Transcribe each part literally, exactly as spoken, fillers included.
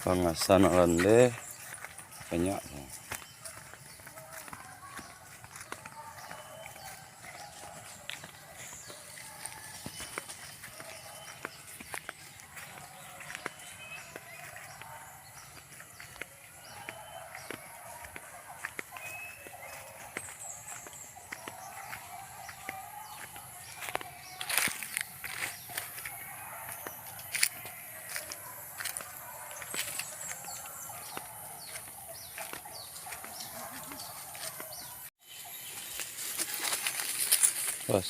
Pangasan nak landeh, banyak. Pas.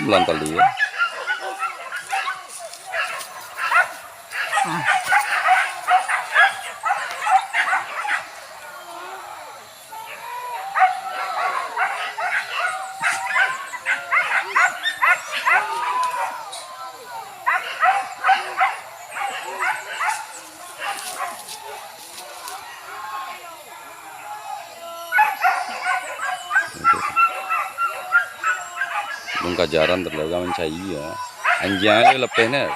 Bulan tali ya. Alun ka jarang talaga mancari ya. Anjiang aja lapeh ne.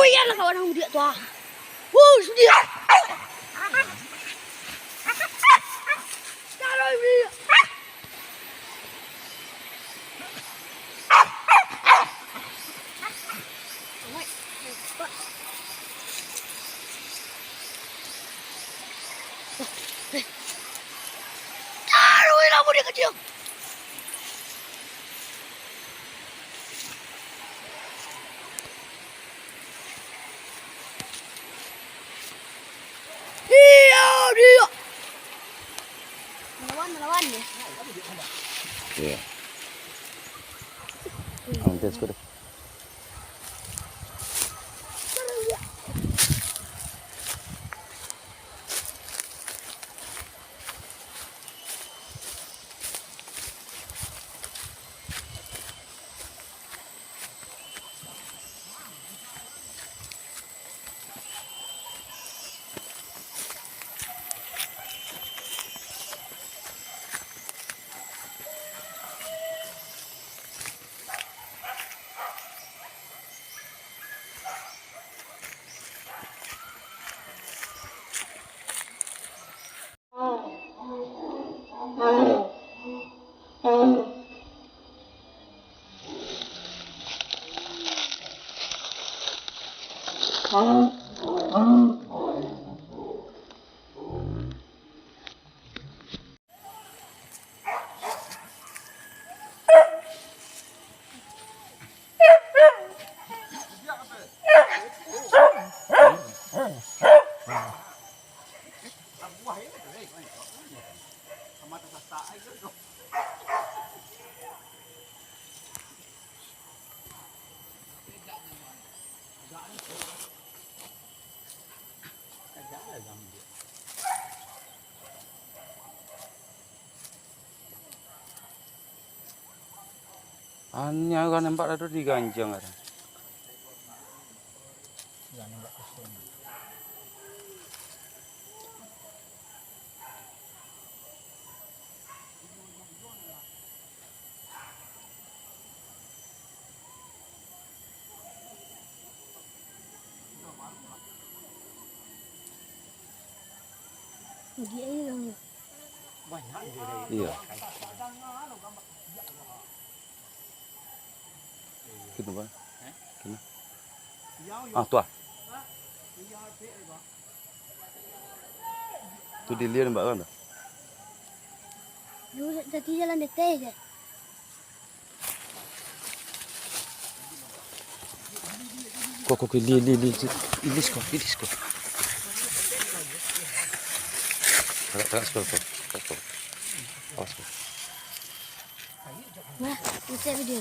Biarlah kawan ang mudiak tu, ah. Wuh, sudiak. Taruh mudiak. Taruh lah mudiak kacil. Iya, dia. Melawan, melawan dia. Iya. Ambil sepeda. Hanya urang nembak dah tu diganjang ado. Iya. Kini, Bang. Kini. Ah, tu ah. Tu di lian, Bang, kan? Lu tadi jalan deteh je. Ko, ko, ko, li, li, li, li, ilis ko, ilis ko. Tagak, tagak, skor, skor, skor. Awas ko. Wah, bisa video.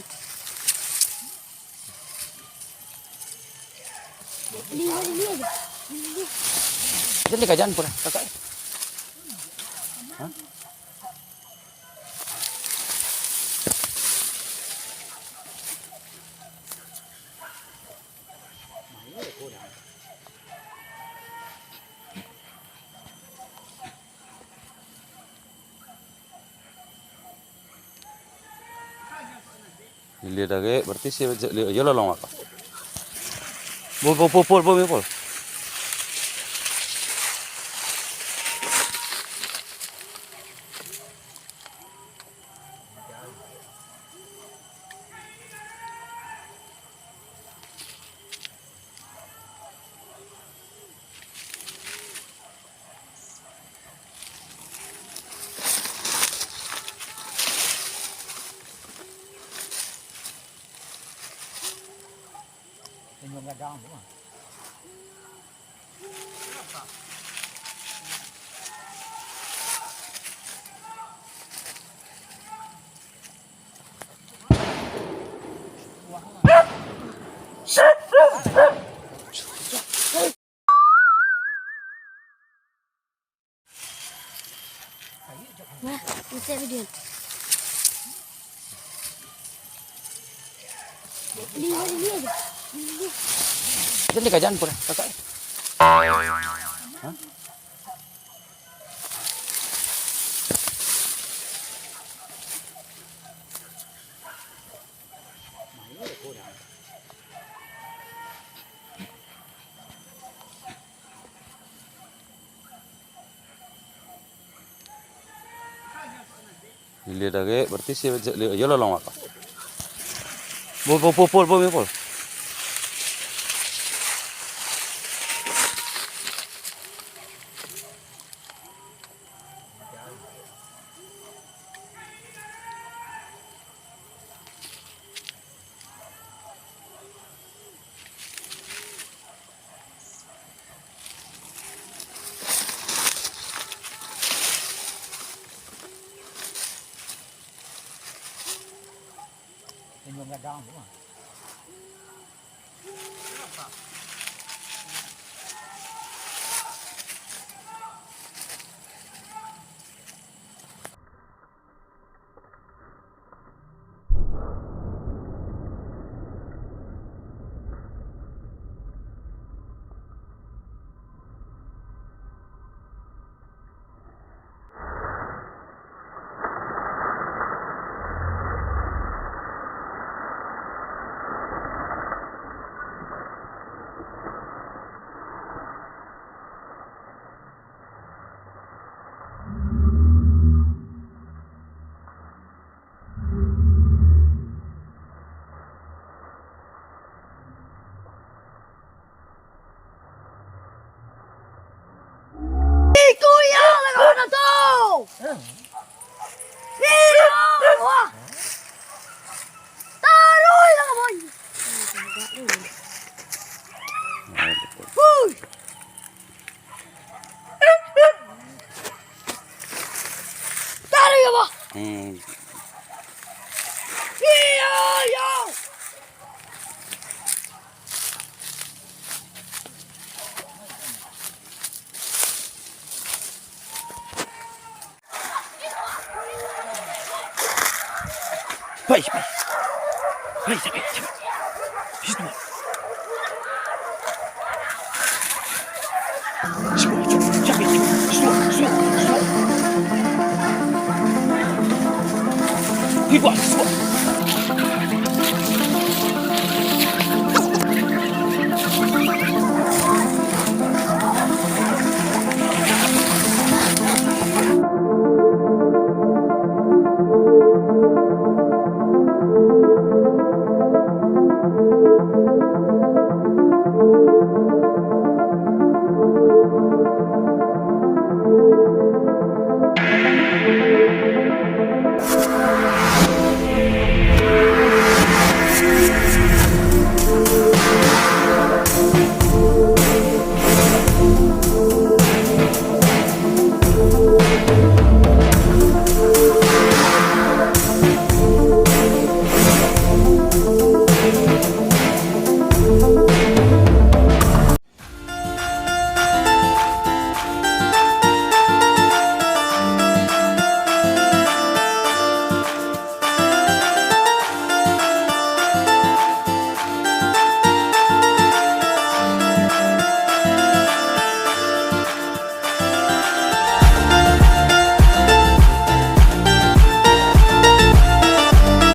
Li, li, li aja. Li. Jadi kajan pura, kakak. Hah? Ilia darek, berarti si, si, iyo lolong apa? Pol, pol, pol, pol, pol, pol. Wah, bisa video. Di, di, di aja. Di, di. Jadi kajan pura, kakak. Hah? Dia darek, berarti si, si, dia, dia lolong apa? Pol, pol, pol, pol, pol, pol. Iko iyo lawan tu. Iyo, wah. Taruih lah, boy. Hui. Taruih, wah. Hmm. Iyo, iyo. Pai, pai. Pai, capai, capai. Situ. Situ, situ, capai, capai. Situ, situ, situ. Pai, pai, situ.